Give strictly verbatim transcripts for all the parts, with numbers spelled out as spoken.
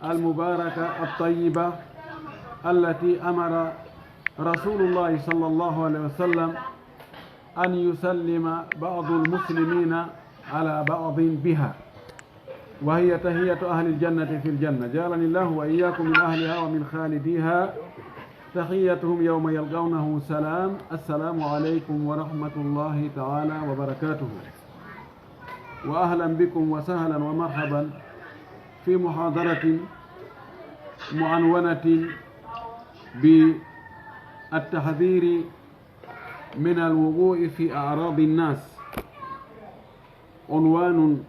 المباركة الطيبة التي أمر رسول الله صلى الله عليه وسلم أن يسلم بعض المسلمين على بعض بها، وهي تحية أهل الجنة في الجنة. جعلني الله وإياكم من أهلها ومن خالديها. تحيتهم يوم يلقونه سلام، السلام عليكم ورحمة الله تعالى وبركاته. وأهلا بكم وسهلا ومرحبا في محاضرة معنونة بالتحذير من الوقوع في أعراض الناس. عنوان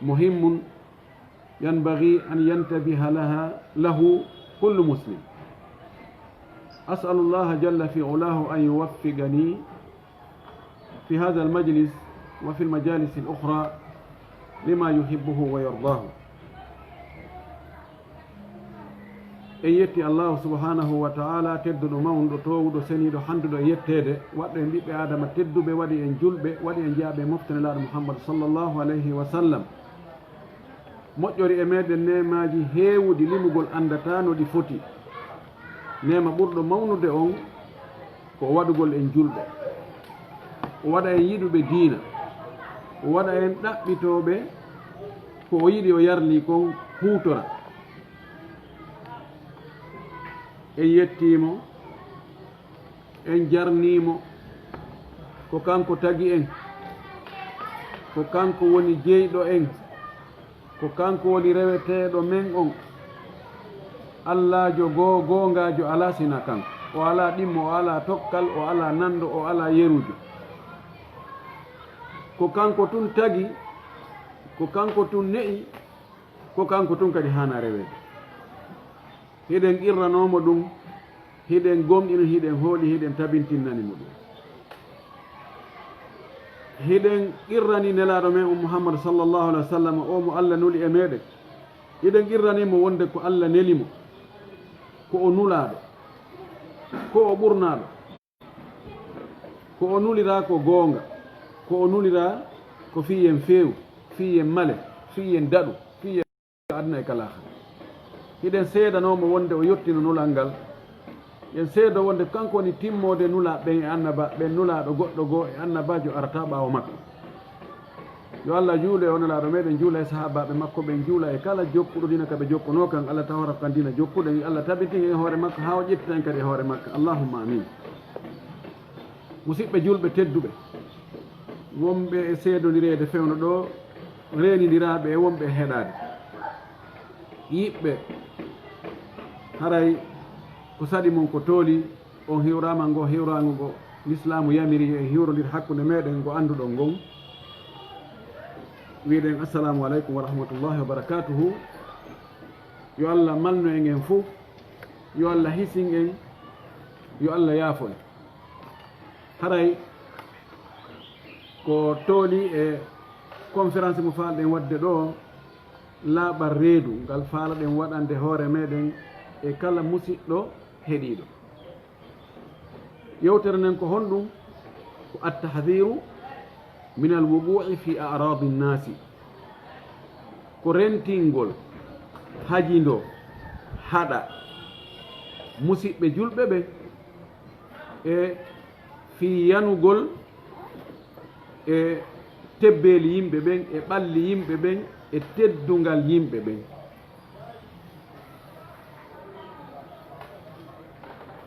مهم ينبغي أن ينتبه لها، له كل مسلم. أسأل الله جل في علاه أن يوفقني في هذا المجلس وفي المجالس الأخرى لما يحبه ويرضاه. En yetti Allahu subhanahu wa ta'ala, tedduɗo, mawnuɗo, toowuɗo, seniiɗo, handuɗo e yetteede, waɗɗo en ɓiɓɓe Aadama tedduɓe, waɗi en julɓe, waɗi en jeyaaɓe e mofte Nelaaɗo Muhammad sallallahu alayhi wa sallam. Moƴƴori e meɗen neemaaji heewuɗi limugol, anndataa no ɗi foti. Neema ɓurɗo mawnude on ko o waɗugol en julɓe, o waɗa en yiɗuɓe diina, o waɗa en ɗaɓɓitooɓe ko o yiɗi, o yarli kon huutora. En yettii mo, en jarnii mo, ko kanko tagi en, ko kanko woni jeyɗo en, ko kanko woni reweteeɗo men on. Allaajo goo-, goongaajo alaa sina kanko. O alaa ɗimmo, o alaa tokkal, o alaa nanndo, o alaa yeruujo. Ko kanko tun tagi, ko kanko tun ne'i, ko kanko tun kadi haana reweede. Hiɗen qirranoo mo ɗum, hiɗen gomɗini, hiɗen hooli, hiɗen tabintinnani mo ɗum. Hiɗen qirrani Nelaaɗo men on Muhammadu sallallahu alaihi wa sallam, o mo Allah nuli e meɗen. Hiɗen qirrani mo wonde ko Allah neli mo, ko o nulaaɗo, ko o ɓurnaaɗo. Ko o nuliraa ko goonga, ko o nuliraa ko fii en feewu, fii en male, fii en daɗu, fii en aduna e kala aakhira. Hiɗen seedanoo mo wonde o yottino nulal ngal. Hiɗen seedoo wonde kanko woni timmoode nulaaɓe ɓen e annabaaɓe ɓen, nulaaɗo goɗɗo goo e annabaajo arataa ɓaawo makko. Yo Allah juulu e o Nelaaɗo meɗen, juula e sahaabaaɓe makko ɓen, juula e kala jokkuɗo diina ka ɓe jokkunoo kan. Allah tawara kan diina jokkuɗo, en Allah tabintin en e hoore makko, haa o ƴettita en kadi e hoore makko. Allahumma amin. Musidɓe julɓe tedduɓe, wonɓe e seedondireede fewndo ɗoo, reenindiraaɓe e wonɓe e heɗaade. Yiɓɓe, haray ko saɗi mon ko tooli, on hiwraama ngo hiwraango ngo Lislaamu yamiri en hiwrondir hakkunde meɗen ngo annduɗon ngon. Wi'eɗen assalamu aleykum wa rahmatullahi wa barakatuhu. Yo Allah malnu en en fof, yo Allah hisin en, yo Allah yaafo en. Haray ko tooli e conférence mo faalɗen waɗde ɗoo, laaɓal reedu ngal faalaɗen waɗande hoore meɗen e kala musiɗɗo heɗiiɗo. Yewtere nden ko honɗum? Ko attahdiru min al wuqu'i fi a'radi nnasi, ko rentingol, hajindo, haɗa musiɓɓe julɓe ɓen e fii yanugol e tebbeeli yimɓe ɓen, e ɓalli yimɓe ɓen, e teddungal yimɓe ɓen.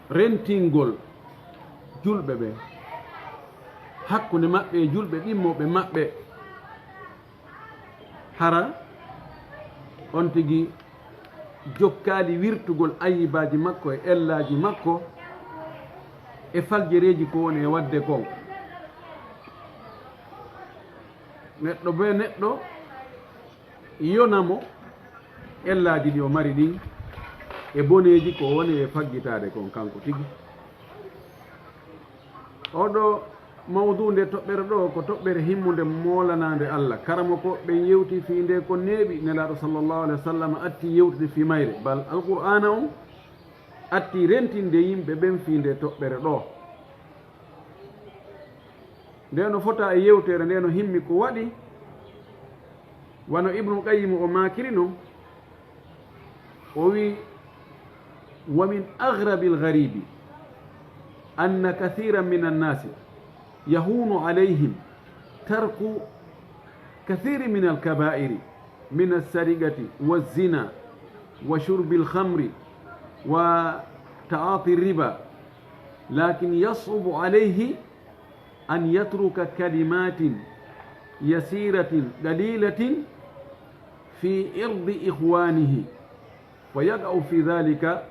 Rentingol julɓe ɓen, hakkunde maɓɓe e julɓe ɗimmoɓe maɓɓe. Hara on tigi jokkaali wirtugol ayyibaaji makko e ellaaji makko e faljereeji ko woni e waɗde kon. Neɗɗo bee neɗɗo yona mo ellaaji ɗi o mari ɗin e boneeji ko woni e faggitaade kon kanko tigi. Oɗo mawduu, nde toɓɓere ɗoo, ko toɓɓere himmunde moolanaande Allah. Karamoko ɓen yewti fii nde ko neeɓi, Nelaaɗo sallallahu alaihi wa sallam atti yewtude fii mayre, bal Alqur'aana on atti rentinde yimɓe ɓen fii nde toɓɓere ɗoo. Nde no fota e yewtere, nde no himmi ko waɗi, wano Ibnu Qayyim o maakiri non, O wi, ومن أغرب الغريب أن كثيرا من الناس يهون عليهم ترك كثير من الكبائر من السرقة والزنا وشرب الخمر وتعاطي الربا، لكن يصعب عليه أن يترك كلمات يسيرة قليلة في عرض إخوانه، فيقع في ذلك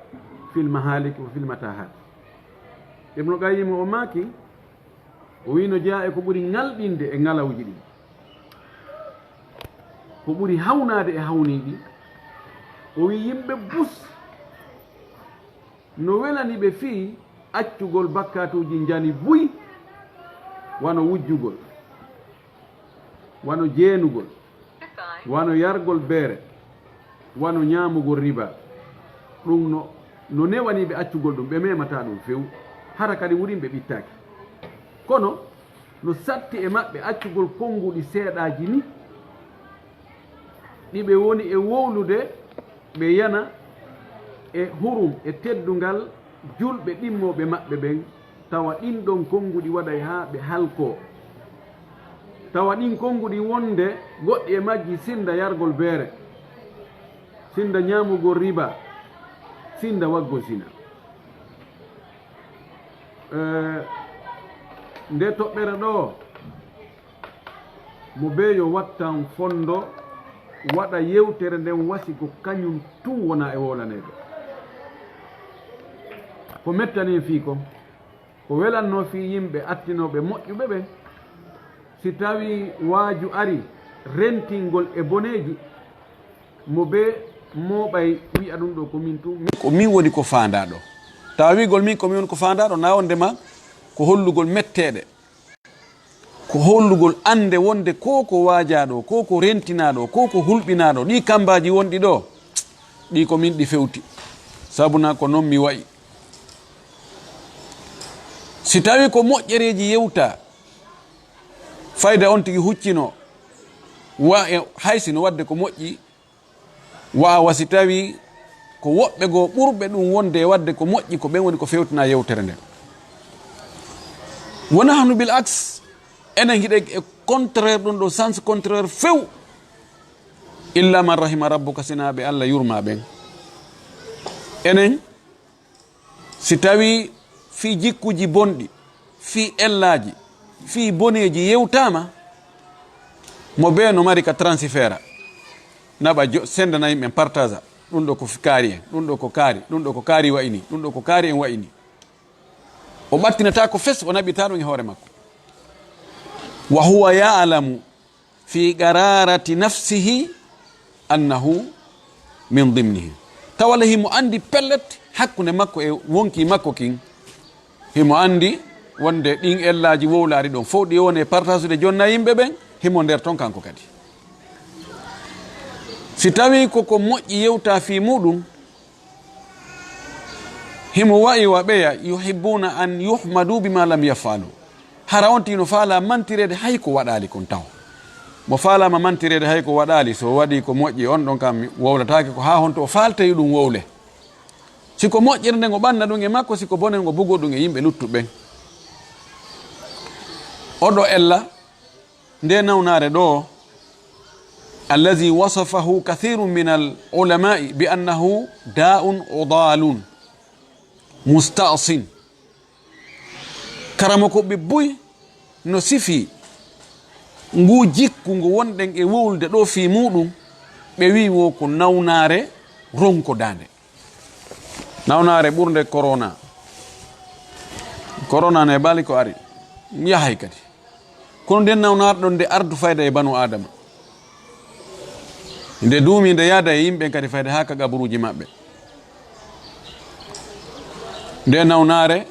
في المهالك وفي المتاهات. Ibnu Qayyim o maaki, o wi no jeyaa e ko ɓuri ŋalɗinde e ŋalawji ɗin, ko ɓuri hawnaade e hawniiɗi, o wi yimɓe bus no welani ɓe fii accugol bakkaatuuji njani buy, wano wujjugol, wano jeenugol, wano yargol beere, wano ñaamugol riba. Ɗum no, no newani ɓe accugol ɗum, ɓe memataa ɗum few. Hara kadi wurin ɓe ɓittaaki. Kono no satti e maɓɓe accugol konnguɗi seeɗaaji ni, ɗi ɓe woni e wowlude, ɓe yana e hurum e teddungal julɓe ɗimmooɓe maɓɓe ɓen, tawa ɗin ɗon konnguɗi waɗay haa ɓe halkoo. Tawa ɗin konnguɗi wonde goɗɗi e majji sinda yargol beere, sinda ñaamugol riba, sinda waggol zina. Eh, nde toɓɓere ɗoo, mo bee yo wattan fondo, waɗa yewtere nden wasi ko kañum tun wona e wowlaneede. Ko mettani en fii kon, ko welannoo fii yimɓe attinooɓe moƴƴuɓe ɓen, si tawii waaju ari rentingol e boneeji, mo bee mooɓay wi'a ɗum ɗoo ko min tun, min, ko min woni ko faandaa ɗoo. Tawa wi'gol min ko min woni ko faandaa ɗoo, na wonde ma ko hollugol metteeɗe. Ko hollugol annde wonde ko ko waajaa ɗoo, ko ko rentinaa ɗoo, ko ko hulɓinaa ɗoo, ɗii kammbaaji wonɗi ɗoo, ɗii ko min ɗi fewti. Sabu na ko non mi wa'i. Si tawii ko moƴƴereeji yewtaa, fayda on tigi huccinoo, wa e hay si no waɗde ko moƴƴi, waawa si tawii ko woɓɓe goo ɓurɓe ɗum wonde e waɗde ko moƴƴi, ko ɓen woni ko fewtinaa yewtere nden. Wa nahnu bil aks, enen hiɗen e contraire ɗum ɗoo, sens contraire few. Illa man rahima rabbuka, sinaa ɓe Alla yurmaa ɓen. Enen, si tawii fii jikkuuji bonɗi, fii ellaaji, fii boneeji yewtaama, mo bee no mari ka transfert, naɓa jo-, sendana yimɓe, partage, ɗum ɗoo ko fi-, kaari en, ɗum ɗoo ko kaari, ɗum ɗoo ko kaari wa'ini, ɗum ɗoo ko kaari en wa'ini. O ɓattinata ko fes, o naɓita ɗum e hoore makko. Wa huwa ya'lamu fi qararati nafsihi annahu min dimnihi. Tawa le himo anndi pellet hakkunde makko e wonkii makko kin. Himo anndi wonde ɗin ellaaji wowlaari ɗon fow ɗi woni e partasude jonna yimɓe ɓen, himo nder ton kanko kadi. Si tawii ko ko moƴƴi yewta fii muɗum, himo wa'i wa ɓeya yuhibbuna an yuhmadu bima lam yafalu. Hara on tigi no faalaa mantireede hay ko waɗaali kon taho. Mo faalaama mantireede hay ko waɗaali, so o waɗii ko moƴƴi, on ɗon kam wowlataake ko haa honto o faaltay ɗum wowle. Si ko moƴƴere nden o ɓanna ɗum e makko, si ko bone o bugo ɗum e yimɓe luttuɓe ɓen. Oɗo ella nde nawnaare ɗo, allazi wasafahu kathirun min al ulama'i bi annahu da'un udalun musta'sin. Karamoko ɓe buy no sifi ngu jikku ngu wonɗen e wowlude ɗo fii muɗum, ɓe wi wo ko nawnaare ronko daande. Nawnaare ɓurnde corona. Corona ne bali ko ari. Yahay kadi. Kono nden nawnaare ɗon nde ardu fayda e banu Adama. Nde duumi nde yaada e yimɓe kadi fayda haa ka gaburuuji maɓɓe. Nde nawnaare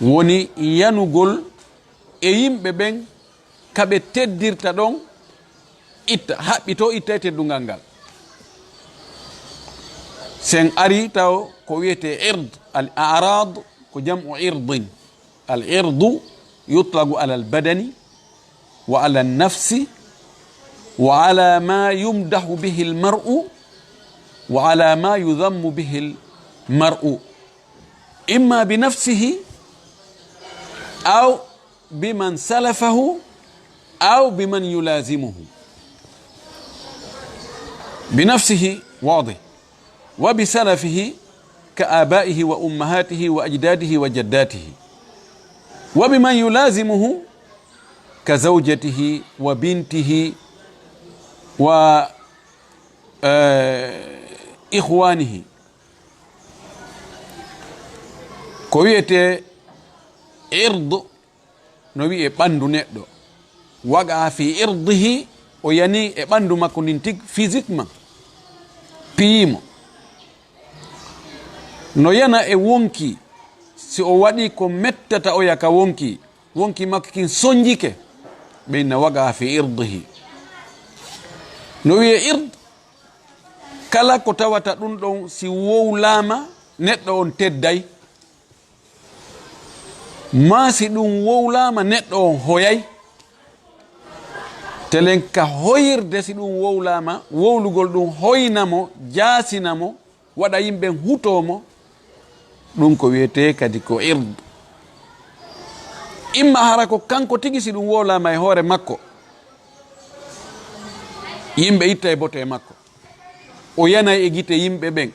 woni yanugol e yimɓe ɓen ka ɓe teddirta ɗon, itta, haɓɓi to itta e teddungal ngal. Sen ari taw ko wiyetee ird, al a'rad ko jam'u irdin. Al irdu yutlaqu ala al badani wa ala an nafsi wa ala ma yumdahu bihi al mar'u وعلى ما يذم به المرء، إما بنفسه أو بمن سلفه أو بمن يلازمه. بنفسه واضح، وبسلفه كآبائه وأمهاته وأجداده وجداته، وبمن يلازمه كزوجته وبنته و، eh, إخوانه. Ko wiyetee ird, no wiyee ɓanndu neɗɗo. Waqa fi irdihi, o yani e ɓanndu makko ndin tig, physiquement, piyii mo. No yana e wonkii, si o waɗii ko mettata oya ka wonkii, wonkii makko kin sonjike, ɓe inna waqa fi irdihi. No wiyee ird, kala ko tawata ɗum ɗon si wowlaama, neɗɗo on tedday, maa si ɗum wowlaama, neɗɗo on hoyay. Telen ka hoyirde, si ɗum wowlaama, wowlugol ɗum hoyna mo, jaasina mo, waɗa yimɓe hutoo mo, ɗum ko wiyetee kadi ko ird. Imma hara ko kanko tigi, si ɗum wowlaama e hoore makko, yimɓe ittay bote e makko. O yanay e gite yimɓe ɓen.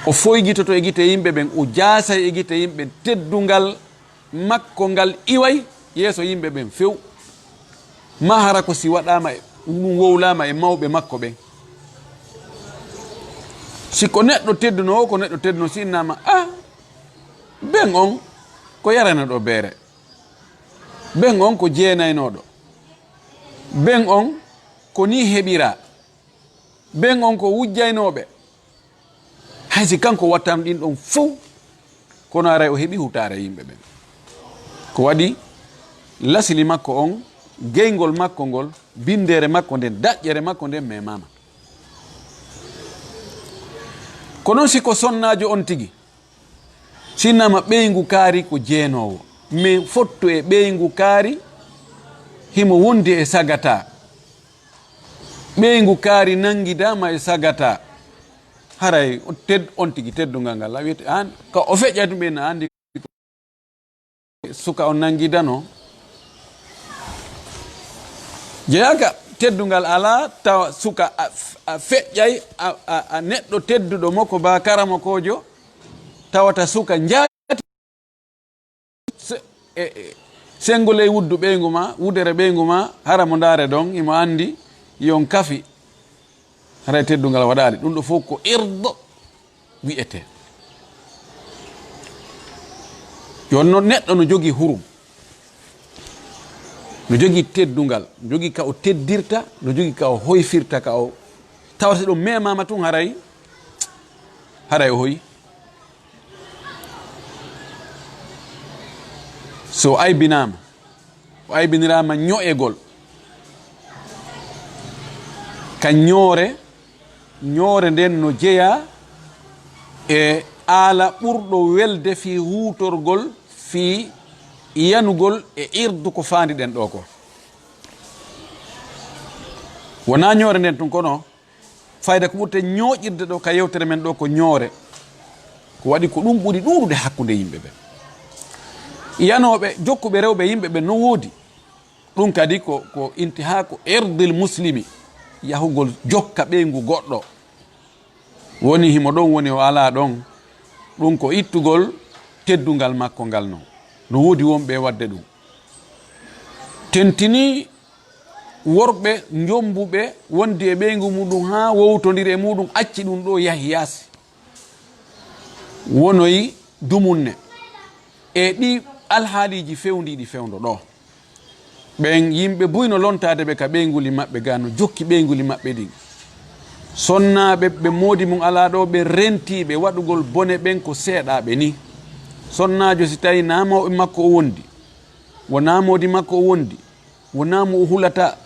O foygitoto e gite yimɓe ɓen. O jaasay e gite yimɓe. Teddungal makko ngal iway yeeso yimɓe ɓen few. Ma hara ko si waɗaama e, ɗum wowlaama e mawɓe makko ɓen. Si ko neɗɗo teddunoo, ko neɗɗo teddunoo, si innaama, "Ah, ben on ko yarana ɗo beere. Ben on ko jeenaynooɗo. Ben on ko nii heɓiraa." Ben on ko wujjaynooɓe. Hay si kanko wattano ɗin ɗon fow, kono aray o heɓi hutaare yimɓe ɓen. Ko waɗi lasili makko on, geyngol makko ngol, binndeere makko nden, daƴƴere makko nden memaama. Ko non si ko sonnaajo on tigi, si innama ɓeyngu kaari ko jeenoowo, mais fottu e ɓeyngu kaari himo wondi e sagata. Ɓeyngu kaari nanngidaama e sagata. Haray o ted-, on tigi teddungal ngal, a wiyete, an, ka o feƴƴa ɗum ɓe na anndi suka on nanngidano. Jeyaaka teddungal alaa, tawa suka a, a feƴƴay, a, a, a neɗɗo tedduɗo mo ko ba karamokoojo, tawata suka njaati. Se-, e, e, senngo ley wuddu ɓeyngu ma, wudere ɓeyngu ma, hara mo ndaare ɗon, imo anndi, yon kafi. Haray teddungal waɗaali. Ɗum ɗo fof ko irdo wiyetee. Yo no neɗɗo no jogii hurum. No jogii teddungal, no jogii ka o teddirta, no jogii ka o hoyfirta, ka o tawata si ɗum memaama tun haray, haray o hoyi. So aybinaama, o aybiniraama ño'egol ka ñoore, ñoore nden no jeyaa e aala ɓurɗo welde fii huutorgol, fii yanugol e irdu ko faandiɗen ɗoo ko. Wonaa ñoore nden tun, kono fayda ko ɓurten ñooƴirde ɗoo ka yewtere men ɗoo ko ñoore. Ko waɗi ko ɗum ɓuri ɗuuɗude hakkunde yimɓe ɓen. Yanooɓe, jokkuɓe rewɓe yimɓe ɓen no woodi. Ɗum kadi ko, ko intihaaku irdil muslimi, yahugol jokka ɓeyngu goɗɗo. Woni himo ɗon, woni o alaa ɗon. Ɗum ko ittugol teddungal makko ngal non. No woodi wonɓe e waɗde ɗum. Tentinii worɓe njombuɓe wondi e ɓeyngu muɗum haa wowtondiri e muɗum, acci ɗum ɗoo yahi yaasi. Wonoyi dumunne. E ɗi alhaaliiji fewndiiɗi fewndo ɗoo. Ɓen yimɓe buy no lontaade ɓe ka ɓeynguli maɓɓe gaa, no jokki ɓeynguli maɓɓe ɗin. Sonnaaɓe ɓe moodi mum alaa ɗoo, ɓe rentiiɓe waɗugol bone ɓen ko seeɗaaɓe ni. Sonnaajo si tawi naa mawɓe makko o wondi, wonaa moodi makko o wondi, wonaa mo o hulata,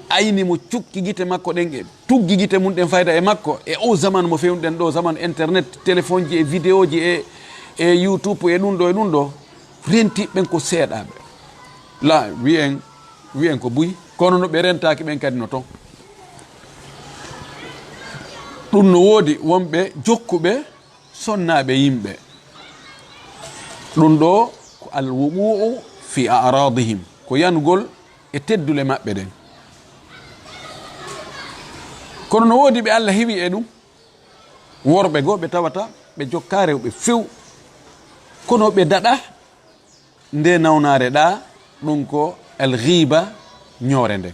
ayni mo cukki gite makko ɗen e tuggi gite mum ɗen fayda e makko, e o zamanu mo fewnuɗen ɗoo, zamanu internet, telefonji e videoji e, e YouTube e ɗum ɗoo e ɗum ɗoo, rentiiɓe ɓen ko seeɗaaɓe. La, wi'en, wi'en ko buy, kono no ɓe rentaaki ɓen kadi no ton. Ɗum no woodi wonɓe jokkuɓe sonnaaɓe yimɓe. Ɗum ɗo ko al wuquu'u fi a'raadihim, ko yanugol e teddule maɓɓe ɗen. Kono no woodi ɓe Allah hiwi e ɗum, worɓe goo ɓe tawata ɓe jokkaa rewɓe few, kono ɓe daɗa nde nawnaare ɗa, ɗum ko al ghiba, ñoore nden.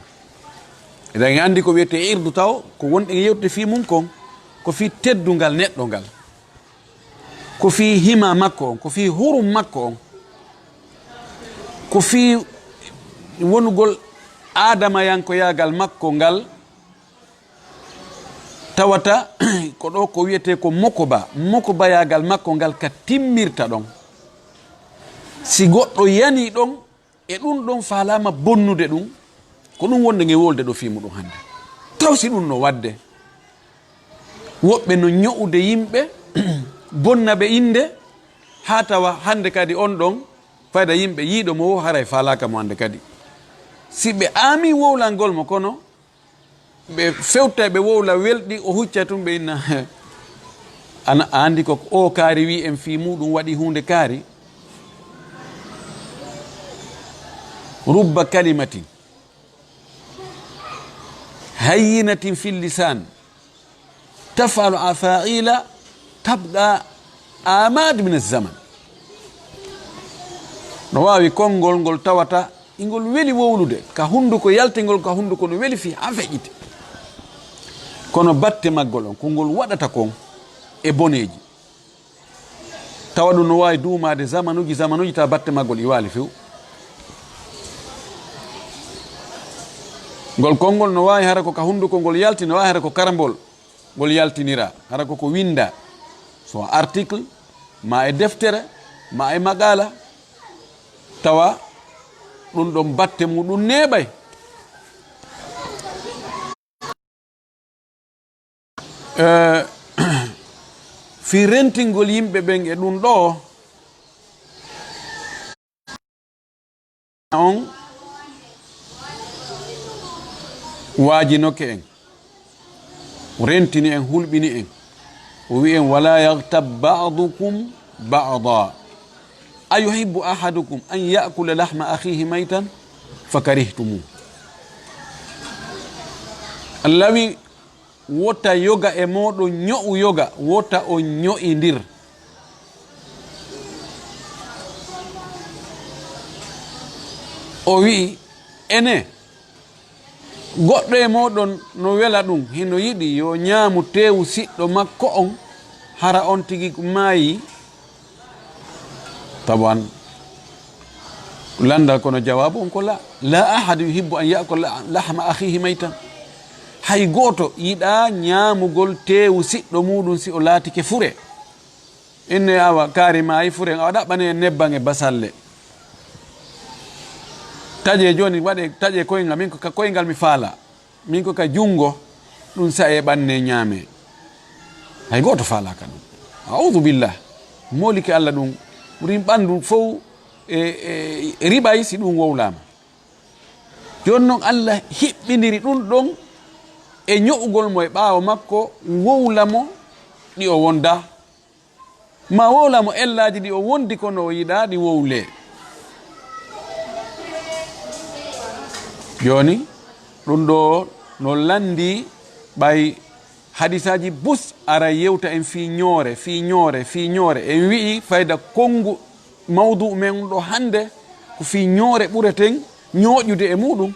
Eɗen anndi ko wiyetee irdu taw, ko wonɗen yewtude fii mum kon, ko fii teddungal neɗɗo ngal, ko fii hima makko on, ko fii hurum makko on, ko fii wonugol aadamayankoyaagal makko ngal, tawata ko ɗo ko wiyetee ko mokoba, mokobayaagal makko ngal ka timmirta ɗon. Si goɗɗo yanii ɗon, e ɗum ɗon faalaama bonnude ɗum, ko ɗum wonde nge wolde ɗo fii muɗum hannde. Taw si ɗum no waɗde, woɓɓe no ño'ude yimɓe, bonna ɓe innde, haa tawa hannde kadi on ɗon, fayda yimɓe yiiɗo mo wo haray faalaaka mo hannde kadi. Si ɓe aami wowlangol mo kono, ɓe fewta, ɓe wowla welɗi, o hucca tun, ɓe inna, "Ana a anndi ko o kaari wi en fii muɗum waɗi huunde kaari?" Rubba kalimatin hayyinatin fil lisan taf'alu afa'ila tabqa amad min zaman. No waawi konngol ngol tawata ingol weli wowlude, ka hunnduko yaltingol, ka hunnduko no weli fii haa feƴƴiti. Kono batte maggol on, ko ngol waɗata kon e boneeji. Tawa ɗum no waawi duumaade zamanuuji, zamanuuji, tawa batte maggol iwaali few. Ngol konngol no waawi hara ko ka hunnduko ngol yalti, no waawi hara ko karambol ngol yaltinira, hara ko ko winnda, so article, ma e deftere, ma e maqaala, tawa ɗum ɗon batte muɗum neeɓay. Eh, fii rentingol yimɓe ɓen e ɗum ɗo, on waajinoke en, o rentini en, hulɓini en, o wi'i en, "Wala yaghtab ba'dukum ba'da." "Ayuhibbu ahadukum an ya'kula lahma akhihi maytan fakarihtumuh." Allah wi, "Wota yoga e mooɗon ño'u yoga, wota on ño'indir." O wi'i, "Ene, goɗɗo e mooɗon no wela ɗum, hino yiɗi yo ñaamu teewu siɗɗo makko on, hara on tigi maayi?" Taban, lanndal kono jawaabu on ko la. "La ahadu yuhibbu an ya'kula lahma akhihi maytan." Hay gooto yiɗaa ñaamugol teewu siɗɗo muuɗum si o laatike fure. Inne awa kaari maayi fure, awa ɗaɓɓane en nebban e basalle. Taƴe jooni, waɗe taƴe koyngal, min ko ka koyngal mi faala. Min ko ka junngo, ɗum sa'e ɓanne ñaame. Hay gooto faalaaka ɗum. A'udhu billah. Moolike Allah ɗum. Rin ɓanndu fow e, e, e riɓay si ɗum wowlaama. Jooni non Allah hiɓɓindiri ɗum ɗon e ño'ugol mo e ɓaawo makko, wowla mo ɗi o wonda. Ma wowla mo ellaaji ɗi o wondi kono o yiɗaa ɗi wowlee. Jooni, ɗum ɗo no lanndi ɓay hadisaaji bus ara yewta en fii ñoore, fii ñoore, fii ñoore. En wi'i fayda konngu mawdu men ɗo hannde ko fii ñoore ɓureten ñooƴude e muuɗum.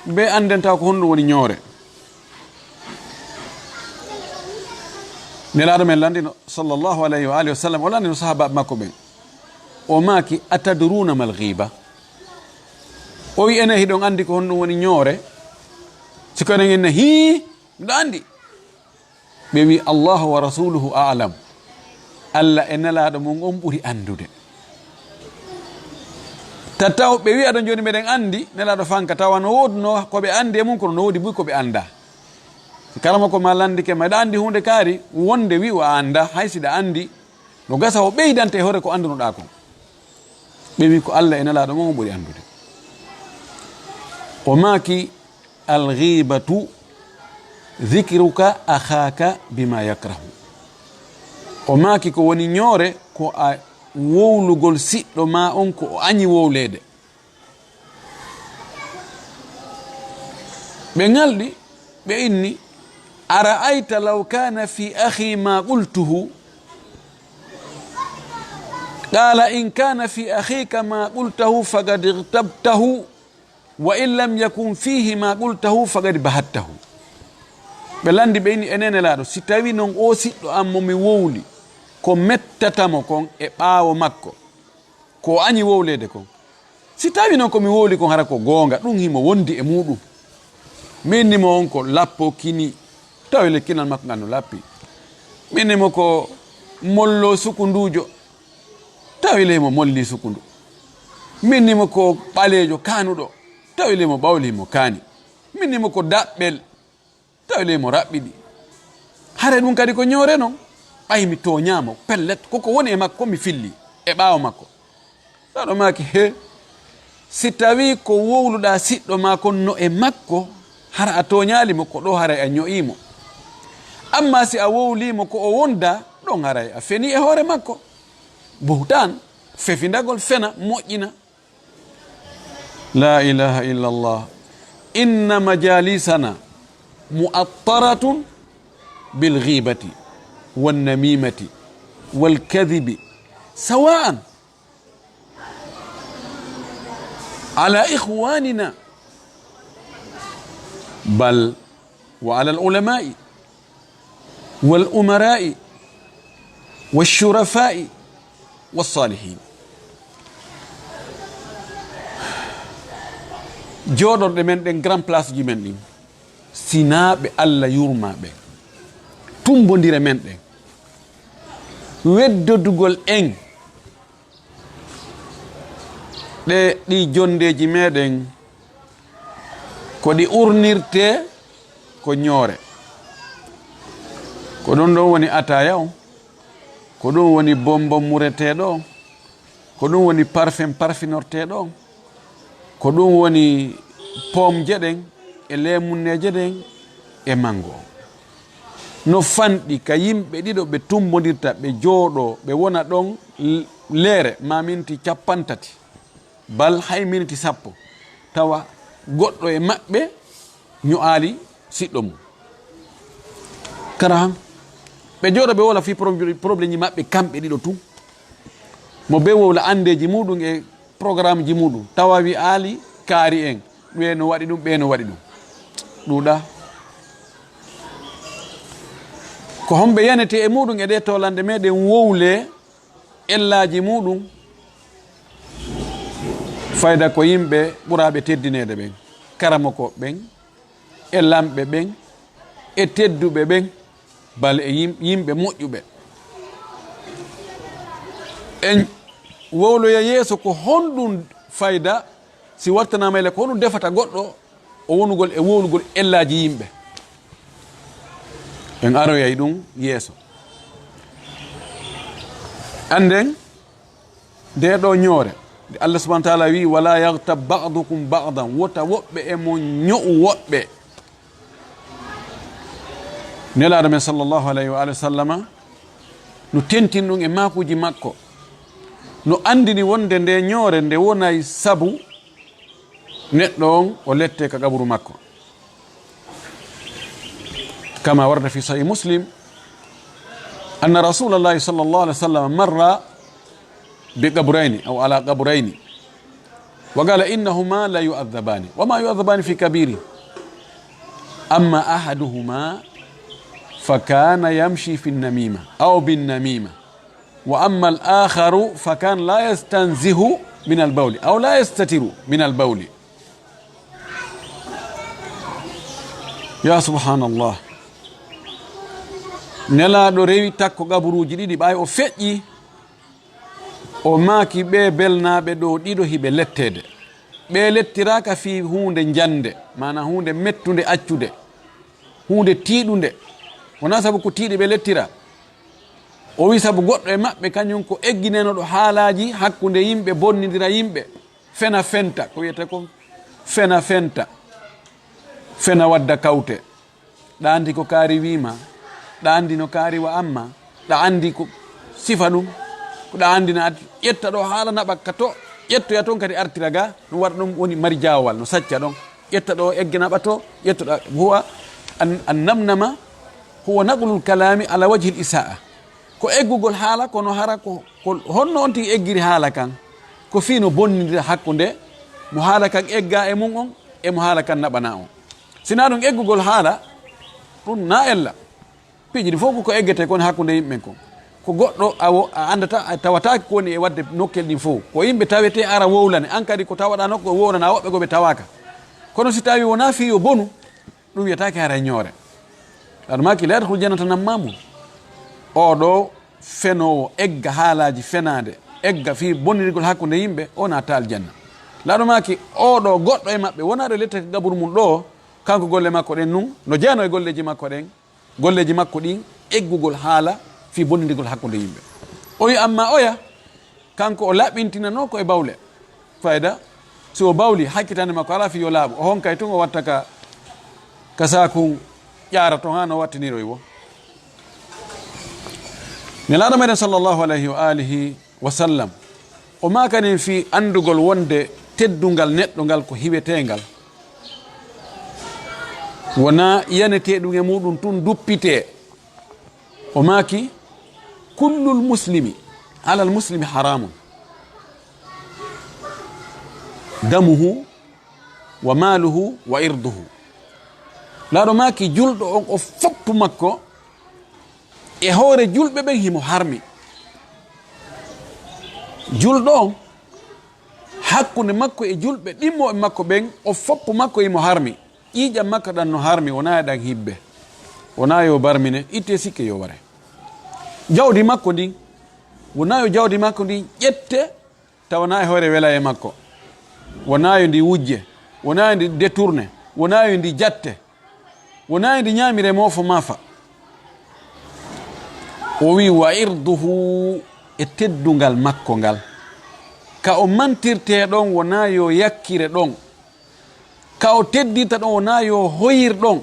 Ɓe annden taw ko honɗum woni ñoore. Nelaaɗo men lanndino, sallallahu alayhi wa alihi wa sallam, o lanndino sahaabaaɓe makko ɓen. O maaki, "Atadruuna mal ghiba?" O wi'i, "Ene hiɗon anndi ko honɗum woni ñoore?" Si ko enen inna, "Hii, miɗo anndi." Ɓe wi'i, "Allahu wa rasuluhu a'lam." Allah e Nelaaɗo mum on ɓuri anndude. Ta taw ɓe wi'a ɗon jooni meɗen anndi, Nelaaɗo fanka, tawa no woodunoo ko ɓe anndi e mum, kono no woodi buy ko ɓe anndaa. Si karamoko ma lanndike ma, "Hiɗa anndi huunde kaari?" Wonde wi'u a anndaa, hay si ɗa anndi, no gasa o ɓeydante e hoore ko anndunoɗaa kon. Ɓe wi'i, "Ko Allah e Nelaaɗo mum on ɓuri anndude." O maaki, "Al ghibatu ذكرك أخاك بما يكره. O maaki ko woni ɲoore ko a wowlugol siɗɗo ma on ko o aɲi wowleede. Ɓe ŋalɗi, ɓe inni: أرأيت لو كان في أخي ما قلته؟ قال: إن كان في أخيك ما قلته فقد اغتبته، وإن لم يكن فيه ما قلته فقد بهته. Ɓe lanndi, ɓe inni: E Nelaaɗo, si tawi non oo siɗɗo am mo mi wowli, ko mettata mo kon e ɓaawo makko, ko o aɲi wowleede kon. Si tawi non ko mi wowli kon hara ko goonga, ɗum himo wondi e muuɗum. Mi inni mo on ko lappo kini, tawi le kinal makko ngal no lappi. Mi inni mo ko mollo sukunduujo, tawi le himo molli sukundu. Mi inni mo ko ɓaleejo kaanuɗo, tawi le himo ɓawli himo kaani. Mi inni mo ko daɓɓel, tawi le mo raɓɓiɗi. Hare ɗum kadi ko ɲoore non. Ɓay mi tooɲaama, pellet, koko woni e makko mi filli, e ɓaawo makko. Ɗaɗo maaki, he, si tawi ko wowluɗaa siɗɗo maa kon no e makko, hara a tooɲaali mo, ko ɗo haray a ɲo'ii mo. Amma si a wowlii mo ko o wondaa, ɗon haray a fenii e hoore makko. Buhtaan, fefindagol, fena, moƴƴina. لا إله إلا الله. إن مجالسنا معطرة بالغيبة والنميمة والكذب سواء على إخواننا بل وعلى العلماء والأمراء والشرفاء والصالحين. Jooɗorɗe men ɗen, grand place ji men ɗin, sinaa ɓe Alla yurmaa ɓen, tummbondire men ɗen, weddodugol en, ɗe, ɗi jonndeeji meɗen, ko ɗi urnirtee ko ɲoore. Ko ɗum ɗon woni ataaya on, ko ɗum woni bonbon mureteeɗo on, ko ɗum woni parfum parfinorteeɗo on, ko ɗum woni pomje ɗen e leemunneeje ɗen e mango on. No fanɗi ka yimɓe ɗiɗo ɓe tummbondirta, ɓe jooɗoo, ɓe wona ɗon l-, leere maa minti cappanɗe tati, bal hay minti sappo, tawa goɗɗo e maɓɓe ɲo'aali siɗɗo mum. Kara han, ɓe jooɗoo ɓe wowla fii pro-, problème ji maɓɓe kamɓe ɗiɗo tun. Mo bee wowla anndeeji muuɗum e programme ji muuɗum, tawa wi'aali kaari en, ɓee no waɗi ɗum, ɓee no waɗi ɗum. Ɗuuɗaa. Ko homɓe yanetee e muuɗum e ɗee toolannde meɗen wowlee ellaaji muuɗum? Fayda ko yimɓe ɓuraaɓe teddineede ɓen, karamokooɓe ɓen, e lamɓe ɓen, e tedduɓe ɓen, bal e yim-, yimɓe moƴƴuɓe. En wowloya yeeso ko honɗum fayda si wartanaama ele, ko honɗum defata goɗɗo o wonugol e wowlugol ellaaji yimɓe. En aroyay ɗum yeeso. Annden, ndee ɗoo ɲoore, nde Allah subhanahu wa ta'ala wi'i: "Wala yaghtab ba'dukum ba'dan", wota woɓɓe e mon ɲo'u woɓɓe. Nelaaɗo men sallallahu alayhi wa alihi wa sallama no tentin ɗum e maakuuji makko, no anndini wonde ndee ɲoore nde wonay sabu neɗɗo on o lette ka qaburu makko. كما ورد في صحيح مسلم أن رسول الله صلى الله عليه وسلم مر بقبرين أو على قبرين وقال: "إنهما لا يعذبان وما يعذبان في كبير، أما أحدهما فكان يمشي في النميمة أو بالنميمة، وأما الآخر فكان لا يستنزه من البول أو لا يستتر من البول." Ya subhanallah. Nelaaɗo rewi takko qaburuuji ɗiɗi, ɓay o feƴƴi, o maaki: "Ɓee belnaaɓe ɗoo ɗiɗo hiɓe letteede. Ɓee lettiraaka fii huunde njannde, maanaa huunde mettunde accude, huunde tiiɗunde. Wonaa sabu ko tiiɗi ɓe lettiraa." O wi'i sabu goɗɗo e maɓɓe kaɲum ko egginenooɗo haalaaji hakkunde yimɓe, bonnindira yimɓe, fena fenta, ko wi'etee kon fena fenta, fena wadda kawte. Ɗa anndi ko kaari wiima, ɗa anndi no kaari wa amma, ɗa anndi ko sifa ɗum, ko ɗa anndi na ad-, ƴetta ɗo haala naɓa ka to, ƴettoya toon kadi artira ga, ɗum waɗa ɗum woni mari jaawal, no sacca ɗon. Ƴetta ɗo egge naɓa to, ƴettoɗa, huwa an, an namnama, huwa naqlul kalaami ala wajhil isa'a. Ko eggugol haala, kono hara ko, ko honno on tigi eggiri haala kan? Ko fii no bonnindira hakkunde mo haala kan egga e mum on, e mo haala kan naɓana on. Sinaa ɗum eggugol haala, ɗum na ella. Piiji ɗi fof ko, ko eggete kon hakkunde yimɓe ɓen kon. Ko goɗɗo a wo-, a anndata, a tawataake ko woni e waɗde nokkel ɗin fof. Ko yimɓe tawete ara wowlane, an kadi ko tawaɗa nokko wowlana woɓɓe goo ɓe tawaaka. Kono si tawi wonaa fii yo bonu, ɗum wiyataake haray ñoore. Laɗo maaki, "La yadkhulu jannata nammamun." Oo ɗo fenoowo egga haalaaji fenaande, egga fii bonnirgol hakkunde yimɓe, o naata aljanna. Laɗo maaki, oo ɗo goɗɗo e maɓɓe wonaa ɗo lette gaburu mum ɗo, kanko golle makko ɗen nun, no jeyanoo e golleeji makko ɗen, golleeji makko ɗin eggugol haala fii bonnindigol hakkunde yimɓe. O wi amma oya, kanko o laɓɓintinanoo ko e bawle. Fayda, si o bawli, hakkitande makko alaa fii yo laaɓu. O honkay tun o watta ka, ka saakun ƴaara ton haa no wattiniroy wo. Nelaaɗo meɗen sallallahu alayhi wa alihi wa sallam, o maakanin fii anndugol wonde teddungal neɗɗo ngal ko hiweteengal. Wonaa yanetee ɗum e muɗum tun duppitee. O maaki, "Kullul muslimi alal muslimi haramun. Damuhu wa maaluhu wa irduhu." Laaɗo maaki, julɗo on o foppu makko e hoore julɓe ɓen himo harmi. Julɗo on, hakkunde makko e julɓe ɗimmooɓe makko ɓen, o foppu makko himo harmi. Ƴiiƴam makko ɗan no harmi, wonaa e ɗan hibbe. Wonaa yo barmine, itte sikke yo ware. Jawdi makko ndin, wonaa yo jawdi makko ndin ƴette, tawa na e hoore welaye makko. Wonaa yo ndi wujje, wonaa yo ndi détourné, wonaa yo ndi jatte, wonaa yo ndi ñaamire moofo maafa. O wi, "Wa irduhu," e teddungal makko ngal. Ka o mantirtee ɗon, wonaa yo yakkire ɗon. Ka o teddinta ɗon, wonaa yo hoyir ɗon.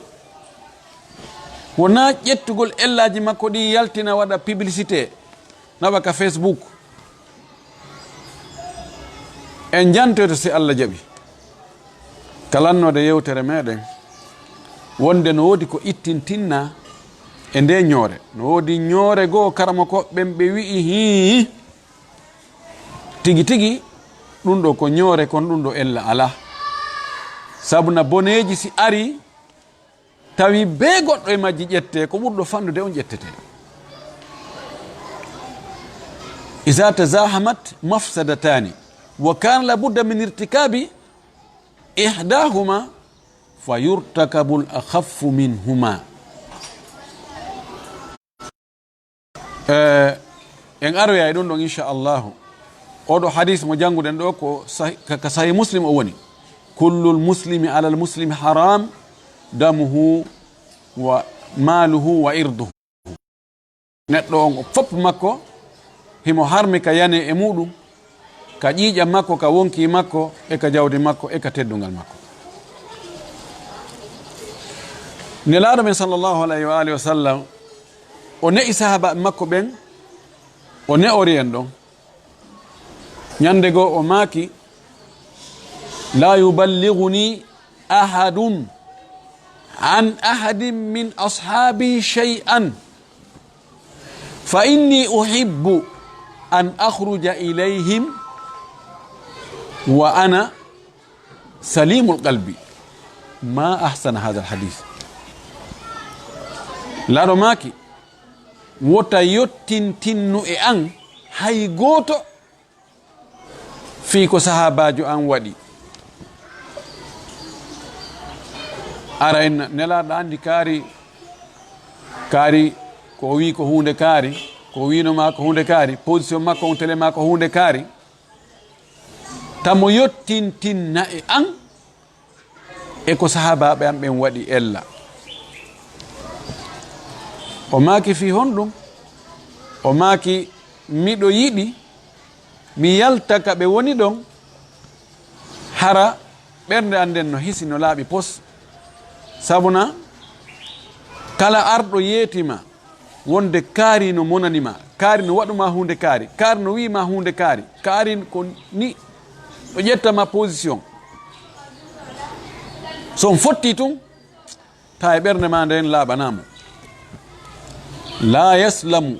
Wonaa ƴettugol ellaaji makko ɗin yaltina waɗa publicité, naɓa ka Facebook. En jantoyto si Allah jaɓi. Ka lannoode yewtere meɗen, wonde no woodi ko ittintinna e nde ñoore. No woodi ñoore goo karamoko ɓen ɓe wi'i hii. Tigi tigi, ɗum ɗo ko ñoore, kon ɗum ɗo ella alaa. Sabu na boneeji si ari, tawi bee goɗɗo e majji ƴettee, ko ɓurɗo fanɗude on ƴettetee. Iza tazahamat mafsadatani wa kana la budda min irtikabi ihdahuma fa yurtakabul akhaffu minhuma. Eh, en aroya e ɗum ɗon, inchallahu. Oɗo hadis mo jannguɗen ɗo ko sah-, ka, ka Sahih Muslim o woni. "Kullul muslimi alal muslimi haram, damuhu wa maaluhu wa irduhu." Neɗɗo on o fof makko, himo harmi ka yane e muɗum, ka ƴiiƴam makko, ka wonkii makko, e ka jawdi makko, e ka teddungal makko. Nelaaɗo men sallallahu alayhi wa alihi wa sallam, o ne'i sahaabaaɓe makko ɓen, o ne'ori en ɗon. Ñande goo o maaki, "La yuballighuni ahadun an ahadin min ashaabi shay'an." Fa inni uhibbu an akhruja ilayhim wa ana salimul qalbi. Ma ahsana hadha al hadith. Laaɗo maaki, wota yottintinnu e an hay gooto fii ko sahaabaajo an waɗi. Ara en nelaaɗo anndi kaari, kaari ko o wii ko huunde kaari, ko o wiino maa ko huunde kaari, position makko on tele maa ko huunde kaari. Tamo yottintinna e an e ko sahaabaaɓe am ɓen waɗi ella. O maaki fii honɗum? O maaki, miɗo yiɗi mi yalta ka ɓe woni ɗon, hara ɓernde an nden no hisi, no laaɓi pos. Sabuna Kala arɗo yeeti ma wonde kaari no monani ma, kaari no waɗu ma huunde kaari, kaari no wi'i ma huunde kaari, kaari ko ni ɗo ƴetta ma position. So on fotti tun, tawa e ɓernde ma nden laaɓanaa mo. La yaslamu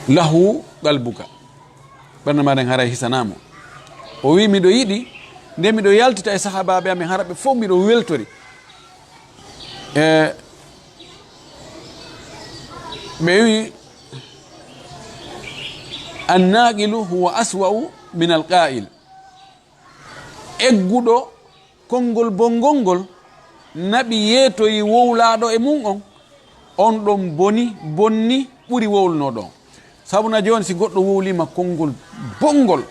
lahu qalbuka. Ɓernde ma nden haray hisanaa mo. O wi'i, "Miɗo yiɗi, nde miɗo yaltita e sahaabaaɓe amen, hara ɓe fof miɗo weltori." E ɓe wi, "Annaaqilu huwa aswa'u min alqaa'il." Egguɗo konngol bonngol ngol naɓi yeetoyi wowlaaɗo e mum on, on ɗon boni, bonni ɓuri wowlunooɗo on. Sabu na jooni si goɗɗo wowliima konngol bonngol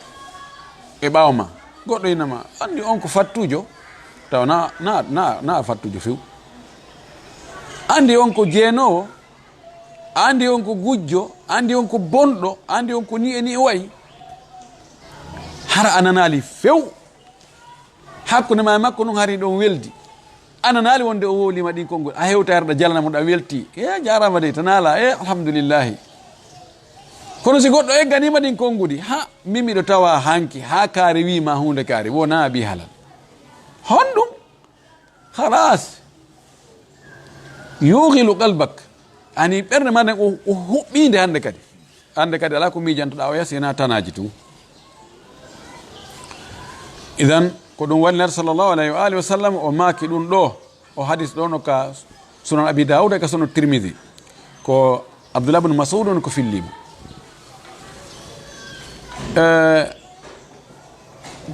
e ɓaawo ma, goɗɗo inama, "Anndi on ko fattuujo?" Tawa na, na, na, na fattuujo few. "Anndi on ko jeenoowo?" Anndi on ko gujjo, anndi on ko bonɗo, anndi on ko ni e ni o wayi. Hara a nanaali few. Hakkunde ma e makko nun hari ɗon weldi. A nanaali wonde o wowliima ɗin konngol. A hewta arɗa jalna mo ɗa welti. E jaaraama dey, tanaala. E alhamdulillahi. Kono si goɗɗo egganiima ɗin konngudi, ha, min miɗo tawa hanki, ha kaari wi'i ma huunde kaari, wona bi halal. Honɗum? Halas. Yugilu qalbak. Ani ɓernde ma nden o, o huɓɓiinde hannde kadi. Hannde kadi alaa ko miijantoɗaa o yasi, ena tanaaji tun. Idan, ko ɗum waɗi Neɗɗo sallallahu alayhi wa alihi wa sallam, o maaki ɗum ɗo. O hadis ɗo no ka Sunan Abi Dawud e ka Sunan Tirmidhi. Ko Abdullah ibn Mas'ud on ko filliimo. Eh,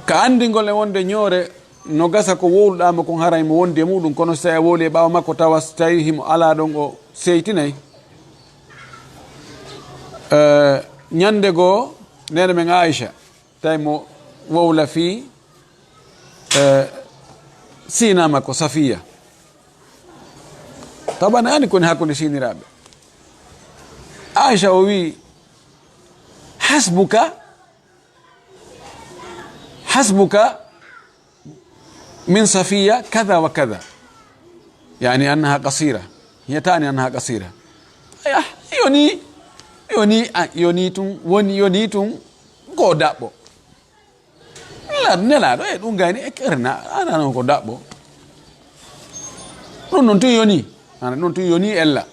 ka anndingol e wonde ñoore no gasa ko wowluɗaa mo kon haray mo wondi e muɗum, kono so tawi a wowli e ɓaawo makko tawa so tawi himo alaa ɗon o seytinay. Eh, ñande goo, neene men Aisha, tawi mo wowla fii, eh, siina makko Safiya. Taban ani koni hakkunde siiniraaɓe. Aisha o wi, "Hasbuka, hasbuka min Safiya kada wa kada." Yani annaha qasira. Hiya tani annaha qasira. Aya, yoni, yoni, a, yoni tun, woni yoni tun ko daɓɓo. Nela-, nelaaɗo, e ɗum gayni e kerna, ana non ko daɓɓo. Ɗum non tun yoni. Ana ɗum tun yoni ella.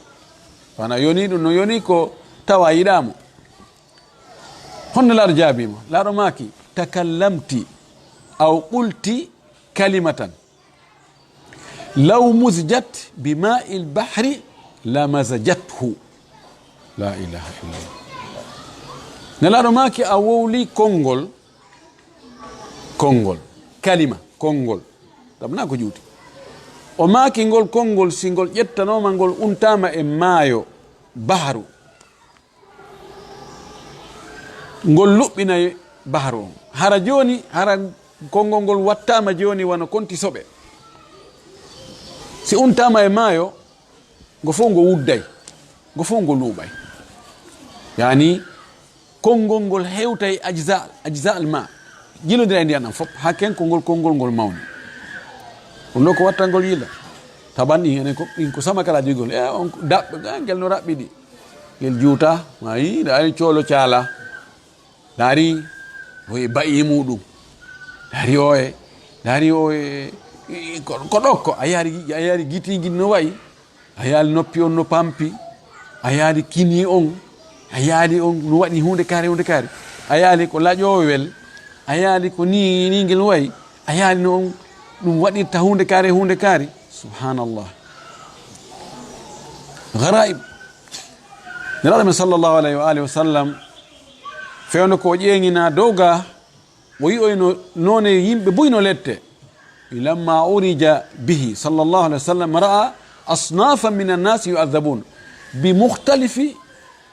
Wana yoni, ɗum non yoni ko tawa yiɗaamo. Honno Nelaaɗo jaabii mo? Nelaaɗo maaki, "Takallamti aw qulti kalimatan law muzijat bi ma'il bahri la mazajathu." La ilaha illallah. Nelaaɗo maaki, "A wowli konngol, konngol, kalima, konngol." Ɗum na ko juuti. O maaki, "Ngol konngol, si ngol ƴettanooma, ngol untaama e maayo, baharu, ngol luɓɓinay baharu on. Hara jooni, hara konngol ngol wattaama jooni wano konti soɓe. Si untaama e maayo, ngo fof ngo wudday, ngo fof ngo luuɓay." Yani, konngol ngol hewtay ajza, ajza al ma, jilondira e ndiyan ɗan fof, haa ken konngol, konngol ngol mawni. Ɗum ɗo ko wattangol yila. Taban ɗin enen ko, ɗin ko sama kala jogol. E on ko daɓɓe, ga ngel no raɓɓiɗi. Ngel juuta, ma yi, ɗa ari coolo caala. Ɗa ari o e ba'i muɗum. Ɗa ari o e, ɗa ari o e, e, ko, ko ɗokko. A yaari, a yaari gitiigi no wayi. A yaali noppi on no pampi. A yaali kini on. A yaali on no waɗi huunde kaari, huunde kaari. A yaali ko laƴoowel. A yaali ko ni, ni ngel wayi. A yaali no on ɗum waɗirta huunde kaari, huunde kaari. Subhanallah. Garaib. Nelaaɗo men sallallahu alayhi wa alihi wa sallam, fewndo ko o ƴeeŋinaa dow ga, o yi'oyno noone yimɓe buy no lette. Lamma urija bihi sallallahu alayhi wa sallam, ra'a asnafan min annasi yu'adhabun bi mukhtalifi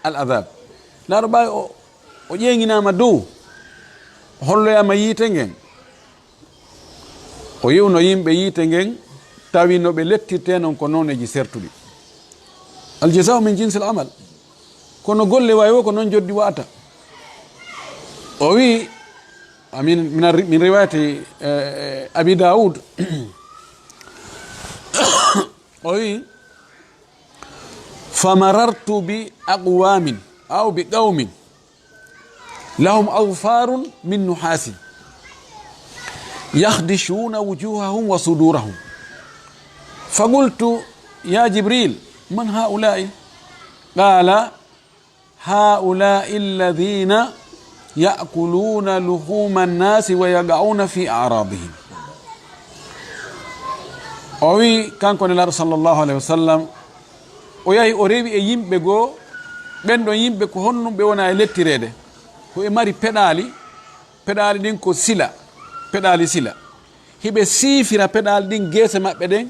al adhab. Nelaaɗo ɓay o, o ƴeeŋinaama dow, o holloyaama yiite ngen. O yi'uno yimɓe yiite ngen, tawi no ɓe lettirtee non ko nooneeji sertuɗi. Al jaza'u min jinsil amal. Kono golle wayi wo ko non joddi wa'ata. O wi, amin, min ar-, min riwayati, eh, eh, Abi Dawud. O wi, فمررت بأقوام أو بقوم لهم أظفار من نحاس يخدشون وجوههم وصدورهم. فقلت: يا جبريل، من هؤلاء؟ قال: هؤلاء الذين يأكلون لحوم الناس ويقعون في أعراضهم. O wi, kanko Nelaaɗo sallallahu alayhi wa sallam, o yahi o rewi e yimɓe goo, ɓen ɗon yimɓe ko honɗum ɓe wona e lettireede? Ko ɓe mari peɗaali, peɗaali ɗin ko sila, peɗaali sila. Hiɓe siifira peɗaali ɗin geese maɓɓe ɗen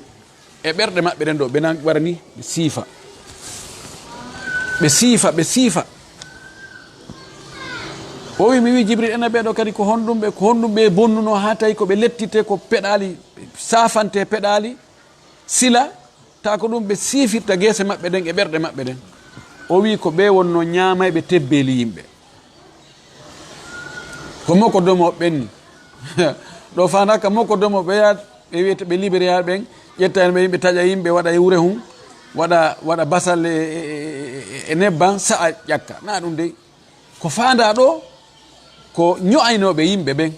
e ɓerɗe maɓɓe ɗen ɗo, ɓe nan wara ni, ɓe siifa. Ɓe siifa, ɓe siifa. O wi, mi wi Jibril, enen ɓee ɗoo kadi ko honɗum ɓe, ko honɗum ɓe bonnunoo haa tawi ko ɓe lettite, ko peɗaali, ɓe saafante peɗaali sila, ta ko ɗum ɓe siifirta geese maɓɓe ɗen e ɓerɗe maɓɓe ɗen? O wi ko ɓe wonnoo ñaamayɓe tebbeeli yimɓe. Ko moko domo ɓenni. Ɗo faandaaka moko domo ɓe yahat, ɓe wiyata ɓe libéré ɓen, ƴetta en ɓe yimɓe, taƴa yimɓe, waɗa e wure hum, waɗa, waɗa basal e, e, e, e, e nebban, sa'a ƴakka. Na ɗum dey. Ko faandaa ɗo, ko ño'aynooɓe yimɓe ɓen.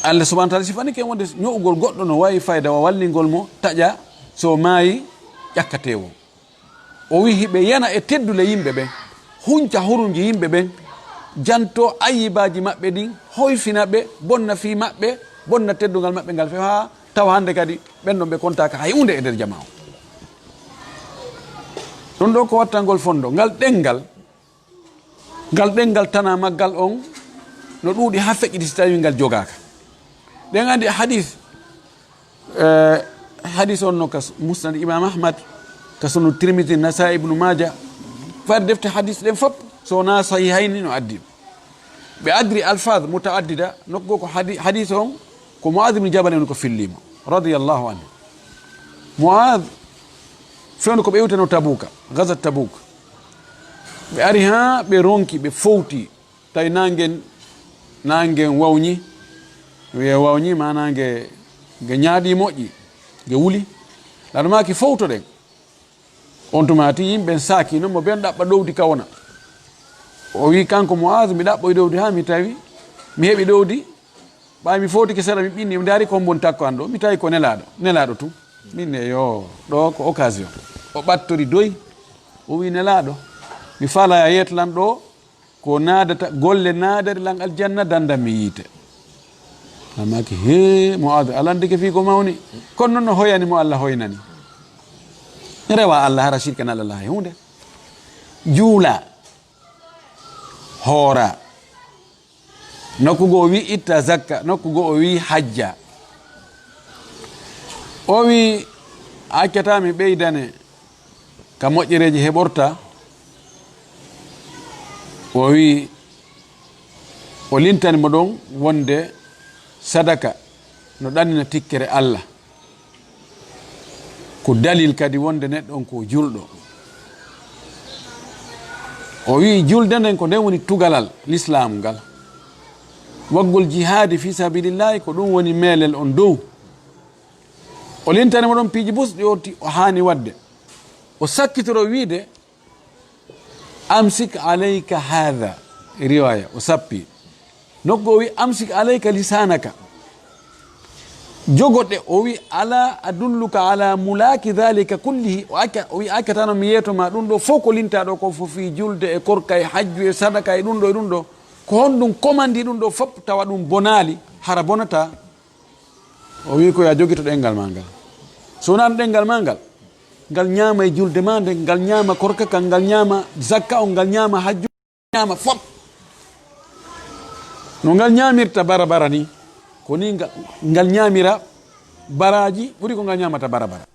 Allah subhanahu wa ta'ala sifanike wonde ño'ugol goɗɗo no waawi fayda wa wallingol mo, taƴa, so maayi, ƴakkatee woo. O wi'i hiɓe yana e teddule yimɓe ɓen, hunca hurumji yimɓe ɓen, janto ayyibaaji maɓɓe ɗin, hoyfina ɓe, bonna fii maɓɓe, bonna teddungal maɓɓe ngal few, haa tawa hannde kadi ɓen ɗon ɓe kontaaka hay huunde e nder jamaa on. Ɗum ɗo ko wattangol fondo, ngal ɗenngal, ngal ɗenngal tanaa maggal on no ɗuuɗi haa feƴƴiti si tawii ngal jogaaka. Ɗen anndi hadis, eh, hadis on no ka Musnad Imam Ahmad, ka Sunan Tirmidhi, Nasaa'i, Ibnu Maaja, far defte hadis ɗen fop, so wonaa Sahihayni no addi. Ɓe addi alfaz mutaaddida, nokku goo ko hadi-, hadis on ko Mu'adh ibn Jabal en ko fillimo, radiyallahu anhu. Mu'adh, fewndo ko ɓe iwtano Tabuka, Ghazwat Tabuk. Ɓe ari haa ɓe ronki, ɓe fowti, tawi naange, naange wawñi, wiye wawñi, maanaa nge, nge ñaaɗi moƴƴi, nge wuli. Laɗo maaki fowtoɗen. On tuma ti yimɓe saaki non mo ben ɗaɓɓa ɗowdi ka wona. O wi kanko Mu'adh, mi ɗaɓɓoy ɗowdi haa mi tawi mi heɓi ɗowdi. Ɓay mi fowtike seeɗa, mi ɓinni, mi ndaari ko mbon takko an ɗo, mi tawi ko Nelaaɗo, Nelaaɗo tun. Min ne, yo, ɗo ko occasion. O ɓattori doy, o wi, Nelaaɗo, mi faalaa a yeetlan ɗo ko naadata, golle naadata lan aljanna, dandan mi yiite. Amma ki, hee, Mu'aadu, a landike fii ko mawni. Kono non no hoyani mo Allah hoynani. Rewa Allah hara sirkana Allah hay huunde. Juula, hoora. Nokku goo o wi itta zakka, nokku goo o wi hajja. O wi, accataa mi ɓeydane ka moƴƴereeji heɓorta. O wi, o lintani mo ɗon wonde sadaka no ɗannina tikkere Allah. Ko dalil kadi wonde neɗɗo on ko julɗo. O wi'i, julde nden ko nden woni tugalal lislaamu ngal. Waggol jihaadi fi sabilillahi ko ɗum woni meelel on dow. O lintani mo ɗon piiji busɗi o ti-, o haani waɗde. O sakkitoro wi'de, "Amsik alayka hadha." Riwaya, o sappi. Nokku o wi, "Amsik alayka lisanaka." Jogoɗe, o wi, "Ala adulluka ala mulaki dhalika kullihi." O acca, o wi, "Accatano mi yeeto ma ɗum ɗo fof ko linta ɗo ko fof fii julde e korka e hajju e sadaka e ɗum ɗo e ɗum ɗo. Ko honɗum komandi ɗum ɗo fof tawa ɗum bonaali, hara bonata?" O wi ko ya jogito ɗengal ma ngal. So wonaa ɗengal ma ngal, ngal ñaama e julde ma nden, ngal ñaama korka kan, ngal ñaama zakka on, ngal ñaama hajju, ñaama fop. No ngal ñaamirta bara bara ni, ko ni nga-, ngal ñaamira baraaji ɓuri ko ngal ñaamata bara bara.